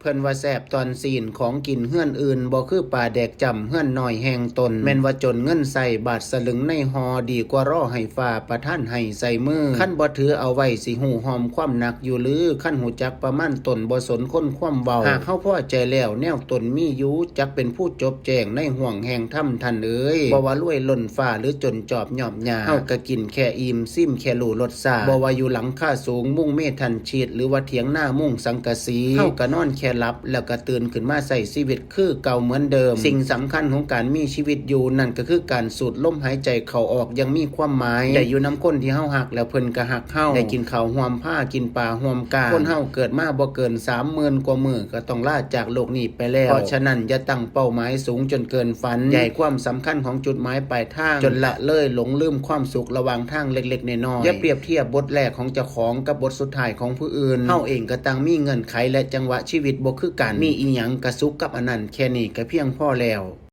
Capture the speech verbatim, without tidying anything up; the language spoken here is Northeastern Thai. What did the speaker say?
เพิ่นว่าแซ่บตอนซี้น ของกินเฮือนอื่น บ่คือปลาแดกจ้ำเฮือนน้อยแห่งตน แม่นว่าจนเงินใช้บาทสลึงในห่อ ดีกว่ารอให้ฟ้าประทานให้ใส่มือ คันบ่ถือเอาไว้สิฮู้ฮอมความหนักอยู่หรือ คันฮู้จักประมาณตน บ่สนคนความเว้า หากเฮาพอใจแล้วแนวตนมีอยู่ จักเป็นผู้จบแจ้งในห้วงแห่งธรรมท่านเอ๋ย บ่ว่ารวยล้นฟ้าหรือจนจอบยอบหญ้า เฮาก็กินแค่อิ่ม ซิมแค่รู้รสชาติ บ่ว่าอยู่หลังคาสูง มุงเมทัลชีท หรือว่าเถียงนามุงสังกะสี เฮาก็นอนแค่หลับ แล้วก็ตื่นขึ้นมาใช้ชีวิตคือเก่าเหมือนเดิม สิ่งสำคัญของการมีชีวิตอยู่นั่นก็คือการสูดลมหายใจเข้าออกอย่างมีความหมาย ได้อยู่นำคนที่เฮาฮักแล้วเพิ่นก็ฮักเฮา ได้กินข้าวร่วมพา กินปลาร่วมกา คนเฮาเกิดมาบ่เกินสามหมื่นกว่ามื้อก็ต้องลาจากโลกนี้ไปแล้ว เพราะฉะนั้นอย่าตั้งเป้าหมายสูงจนเกินฝัน อย่าให้ความสำคัญของจุดหมายปลายทาง จนละเลยหลงลืมความสุขระหว่างทางเล็กๆน้อยๆ อย่าเปรียบเทียบบทแรกของเจ้าของกับบทสุดท้ายของผู้อื่น เฮาเองก็ต่างมีเงื่อนไขและจังหวะชีวิตบ่คือกัน มีอีหยังก็สุขกับอันนั้น แค่นี้ก็เพียงพอแล้ว